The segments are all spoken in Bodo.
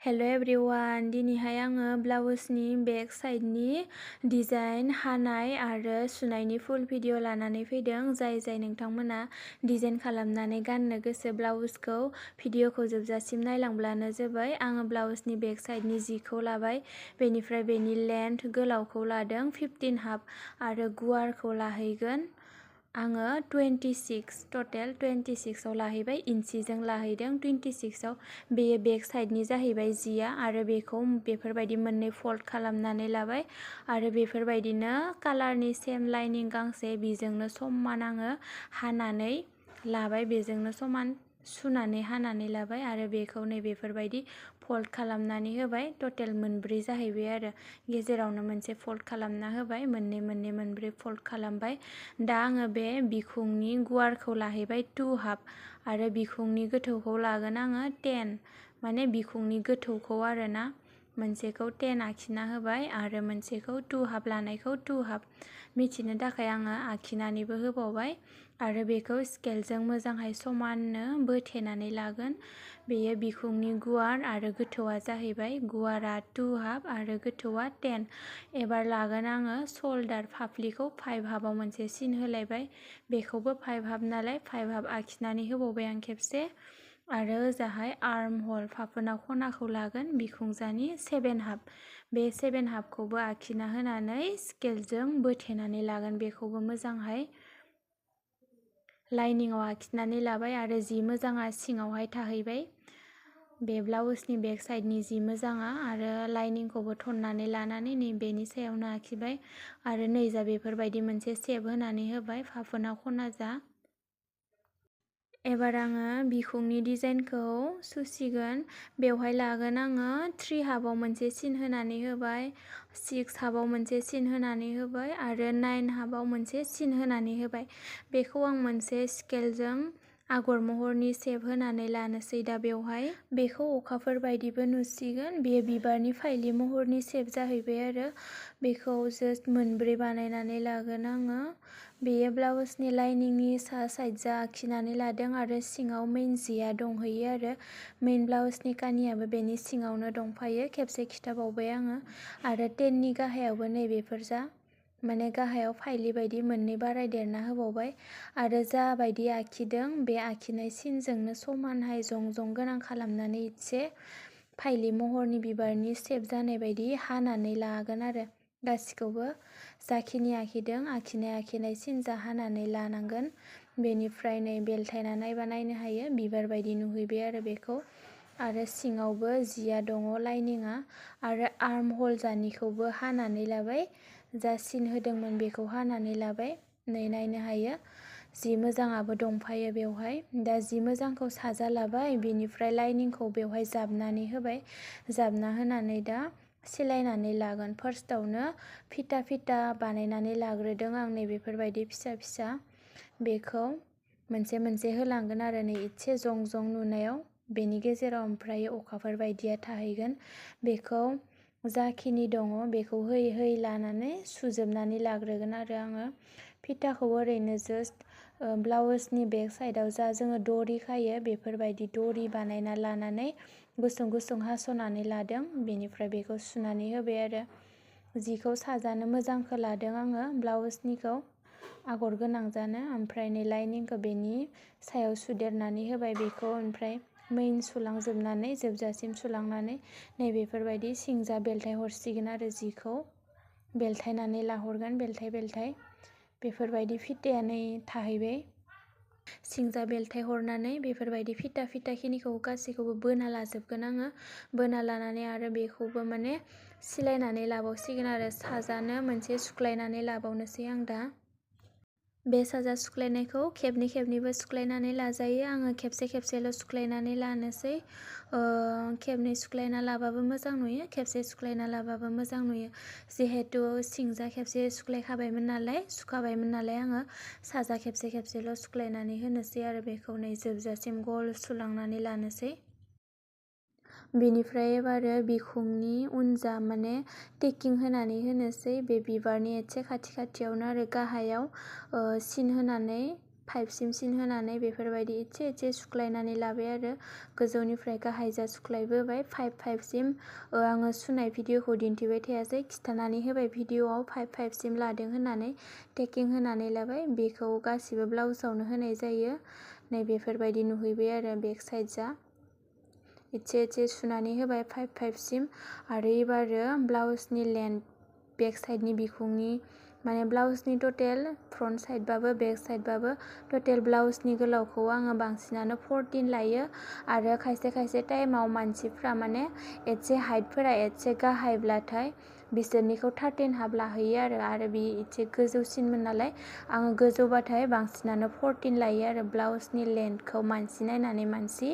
हेलो एवरीवान, दिनैहाय आङो ब्लाउसनि बेक साइडनि डिजाइन हानाय आरो सुनायनि फुल भिडिअ लानानै फैदों। जाय नोंथांमोना डिजाइन खालामनानै गाननो गोसो ब्लाउसखौ भिडिअखौ जोबजासिम नायलांब्लानो जाबाय। आङो ब्लाउसनि बेक साइडनि जिखौ लाबाय, बेनिफ्राय बेनि लेन्थ गोलावखौ लादों 15 हाफ आरो गुवारखौ लाहैगोन आङो 26 टटेल 26 आव लाहैबाय, इन्सिजों लाहैदों 26 आव। बेयो बेक साइडनि जाहैबाय जिया आरो बेखौ बेफोरबायदि मोननै फोल्ड खालामनानै लाबाय आरो बेफोरबायदिनो कालारनि सेम लाइनिं गांसे बेजोंनो समान आङो हानानै लाबाय, बेजोंनो समान सुनानै हानानै लाबाय आरो बेखौ नै बेफोरबायदि फोल्ड खालामनानै होबाय। टटेल मोनब्रै जाहैबाय आरो गेजेरावनो मोनसे फोल्ड खालामना होबाय, मोनब्रै फोल्ड खालामबाय। दा आङो बे बिखुंनि गुवारखौ लाहैबाय 2 हाफ आरो बिखुंनि गोथौखौ लागोन आङो 10, माने बिखुंनि गोथौखौ आरोना। मोनसेखौ 10 आखिना होबाय आरो मोनसेखौ 2 हाफ लानायखौ 2 हाफ मिथिनो थाखाय आङो आखिनानैबो होबावबाय आरो बेखौ स्केलजों मोजांहाय समाननो बोथेनानै लागोन। बेयो बिखुंनि गुवार आरो गोथौआ जाहैबाय, गुवारा 2 हाफ आरो गोथौआ 10। एबार लागोन आङो शोल्डार, फाफ्लिखौ 5 हाफाव मोनसे सिन होलायबाय, बेखौबो 5 हाफ नालाय 5 हाफ आखिनानै होबावबाय आं खेबसे आरो ओजाहाय आर्म हल फाफोना खनाखौ लागोन बिखुंजानि 7 हाफ। बे 7 हाफखौबो आखिना होनानै स्केलजों बोथेनानै लागोन, बेखौबो मोजांहाय लाइनिंआव आखिनानै लाबाय आरो जि मोजाङा सिङावहाय थाहैबाय। बे ब्लाउसनि बेक साइडनि जि मोजाङा आरो लाइनिंखौबो थननानै लानानै नै बेनि सायावनो आखिबाय आरो नैजा बेफोरबायदि मोनसे सेप होनानै होबाय फाफोना खना जा। एबार आङो बिखुंनि डिजाइनखौ सुसिगोन। बेवहाय लागोन आङो 3 हाफाव मोनसे सिन होनानै होबाय, 6 हाफाव मोनसे सिन होनानै होबाय आरो 9 हाफाव मोनसे सिन होनानै होबाय। बेखौ आं मोनसे स्केलजों आगर महरनि सेप होनानै लानोसै दा बेवहाय। बेखौ अखाफोर बायदिबो नुसिगोन, बेयो बिबारनि फाइलि महरनि सेप जाहैबाय आरो बेखौ जस्ट मोनब्रै बानायनानै लागोन आङो। बेयो ब्लाउसनि लाइनिंनि सा साइडजा आखिनानै लादों आरो सिङाव मेइन जिया दंहैयो आरो मेइन ब्लाउसनि कानियाबो बेनि सिङावनो दंफायो, खेबसे खिथाबावबाय आङो। आरो 10नि गाहायावबो नैबेफोर जा, माने गाहायाव फाइलि बायदि मोननै बारायदेरना होबावबाय आरो जा बायदि आखिदों बे आखिनाय सिनजोंनो समानहाय जं गोनां खालामनानै एसे फाइलि महरनि बिबारनि सेप जानाय बायदि हानानै लागोन आरो गासिखौबो जाखिनि आखिदों आखिनाय सिनजा हानानै लानांगोन। बेनिफ्राय नै बेलथायना नायबा नायनो हायो बिबार बायदि नुहैबाय आरो बेखौ। आरो सिङावबो जिया दङ लाइनिंआ आरो आर्म हल जानिखौबो हानानै लाबाय, जा सिन होदोंमोन बेखौ हानानै लाबाय, नै नायनो हायो जि मोजाङाबो दंफायो बेवहाय। दा जि मोजांखौ साजा लाबाय, बेनिफ्राय लाइनिंखौ बेवहाय जाबनानै होबाय, जाबना होनानै दा सिलायनानै लागोन। फार्स्टआवनो फिता बानायनानै लाग्रोदों आं नै बेफोरबायदि फिसा फिसा, बेखौ मोनसे होलांगोन आरो नै एसे जं नुनायाव, बेनि गेजेराव ओमफ्राय अखाफोर बायदिया थाहैगोन। बेखौ जाखिनि दङ बेखौ होयै लानानै सुजोबनानै लाग्रोगोन आरो आङो। फिताखौ ओरैनो जस्ट ब्लाउसनि बेक साइडआव जा जोङो दरि खायो बेफोरबायदि दरि बानायना लानानै गुसुं हास'नानै लादों, बेनिफ्राय बेखौ सुनानै होबाय आरो। जिखौ साजानो मोजांखौ लादों आङो ब्लाउसनिखौ आगर गोनां जानो, ओमफ्राय नै लाइनिंखौ बेनि सायाव सुदेरनानै होबाय बेखौ, ओमफ्राय मेइन सुलांजोबनानै जोबजासिम सुलांनानै नै बेफोरबायदि सिंजा बेलथाय हरसिगोन आरो जिखौ बेलथायनानै लाहरगोन, बेलथाय बेफोरबायदि फिताया नै थाहैबाय। सिंजा बेलथाय हरनानै बेफोरबायदि फिता खिनिखौ गासैखौबो बोना लाजोबगोन आङो। बोना लानानै आरो बेखौबो माने सिलायनानै लाबावसिगोन आरो साजानो मोनसे सुख्लायनानै लाबावनोसै आं दा। बे साजा सुख्लायनायखौ खेबनैबो सुख्लायनानै लाजायो, आङो खेबसेल' सुख्लायनानै लानोसै। खेबनै सुख्लायना लाबाबो मोजां नुयो, खेबसे सुख्लायना लाबाबो मोजां नुयो। जिहेथु सिंजा खेबसे सुखाबायमोन नालाय आङो साजा खेबसेल' सुख्लायनानै होनोसै आरो बेखौ नै जोबजासिम गल सुलांनानै लानोसै। बेनिफ्राय एबारो बिखुंनि उनजा माने टेकिं होनानै होनोसै, बे बिबारनि एसे खाथियावनो आरो गाहायाव सिन होनानै 5सिम सिन होनानै बेफोरबायदि एसे सुख्लायनानै लाबाय आरो गोजौनिफ्राय गाहायजा सुख्लायबोबाय 5सिम आङो सुनाय भिडिअखौ दिन्थिबाय थायासै खिथानानै होबाय भिडिअआव 5सिम लादों होननानै टेकिं होनानै लाबाय बेखौ गासिबो ब्लाउसावनो होनाय जायो नै बेफोरबायदि नुहैबाय आरो बेक साइड जा एसे सुनानै होबाय 5सिम आरो एबारो ब्लाउसनि लेन्थ बेक साइडनि बिखुंनि माने ब्लाउसनि टटेल फ्रन्ट साइडबाबो बेक साइडबाबो टटेल ब्लाउसनि गोलावखौ आङो बांसिनानो 14 लायो आरो खायसे टाइमाव मानसिफ्रा माने एसे हाइटफोरा एसे गाहायब्लाथाय बिसोरनिखौ 13 हाफ लाहैयो आरो बे एसे गोजौसिनमोन नालाय आङो गोजौबाथाय बांसिनानो 14 लायो आरो ब्लाउसनि लेन्थखौ मानसि नायनानै मानसि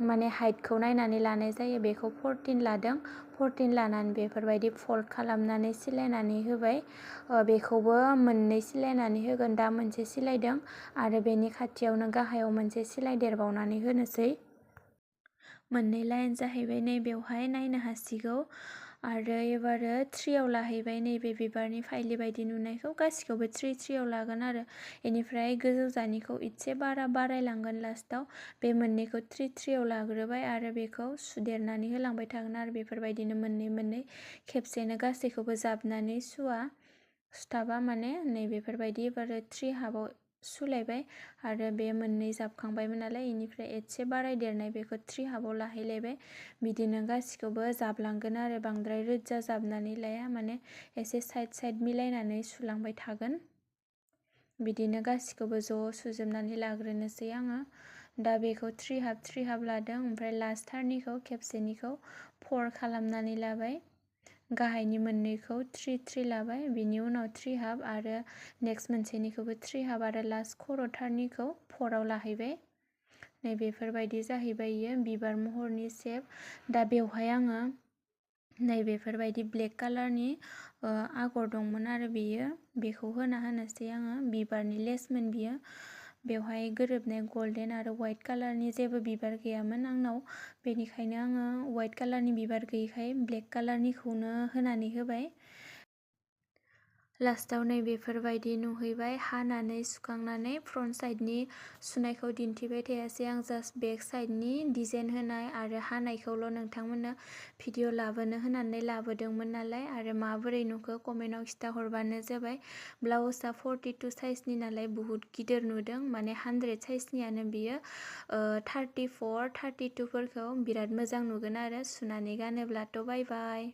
माने हाइटखौ नायनानै लानाय जायो बेखौ 14 लादों 14 लानानै बेफोरबायदि फोल्ड खालामनानै सिलायनानै होबाय बेखौबो मोननै सिलायनानै होगोन दा मोनसे सिलायदों आरो बेनि खाथियावनो गाहायाव मोनसे सिलाय देरबावनानै होनोसै मोननै लाइन जाहैबाय नै बेवहाय नायनो हासिगौ आरो एबारो 3आव लाहैबाय नैबे बिबारनि फाइलि बायदि नुनायखौ गासिखौबो 3आव लागोन आरो बेनिफ्राय गोजौ जानिखौ एसे बारायलांगोन लास्टाव बे मोननैखौ 3आव लाग्रोबाय आरो बेखौ सुदेरनानै होलांबाय थागोन आरो बेफोरबायदिनो मोननै खेबसेनो गासैखौबो जाबनानै सुथाबा माने नै बेफोरबायदि एबारो 3 हाफाव सुलायबाय आरो बे मोननै जाबखांबायमोन नालाय बेनिफ्राय एसे बारायदेरनाय बेखौ 3 हाफाव लाहैलायबाय बिदिनो गासिखौबो जाबलांगोन आरो बांद्राय रोजा जाबनानै लाया माने एसे साइड मिलायनानै सुलांबाय थागोन बिदिनो गासिखौबो ज' सुजोबनानै लाग्रोनोसै आङो दा बेखौ 3 हाफ लादों ओमफ्राय लास्ट थारनिखौ खेबसेनिखौ 4 खालामनानै लाबाय गाहायनि मोननैखौ 3 लाबाय बिनि उनाव 3 हाफ आरो नेक्स्ट मोनसेनिखौबो 3 हाफ आरो लास्ट खर'थारनिखौ 4आव लाहैबाय नै बेफोरबायदि जाहैबाय इयो बिबार महरनि शेप दा बेवहाय आङो नै बेफोरबायदि ब्लेक कालारनि आगर दंमोन आरो बेखौ होनोसै आङो बिबारनि लेसमोन बियो बेवहाय गोरोबनाय गल्डेन आरो वाइट कालारनि जेबो बिबार गैयामोन आंनाव बेनिखायनो आङो वाइट कालारनि बिबार गैयैखाय ब्लेक कालारनिखौनो होनानै होबाय लास्टाव नै बेफोरबायदि नुहैबाय हानानै सुखांनानै फ्रन्ट साइडनि सुनायखौ दिन्थिबाय थायासै आं जास्ट बेक साइडनि डिजाइन होनाय आरो हानायखौल' नोंथांमोननो भिडिअ लाबोनो होनानै लाबोदोंमोन नालाय आरो माबोरै नुखो कमेन्टाव खिथाहरबानो जाबाय ब्लाउसआ 42 साइजनि नालाय बुहुत गिदिर नुदों माने 100 साइजनियानो बियो 34, 32 फोरखौ बिराद मोजां नुगोन आरो सुनानै गानोब्लाथ' बाय बाय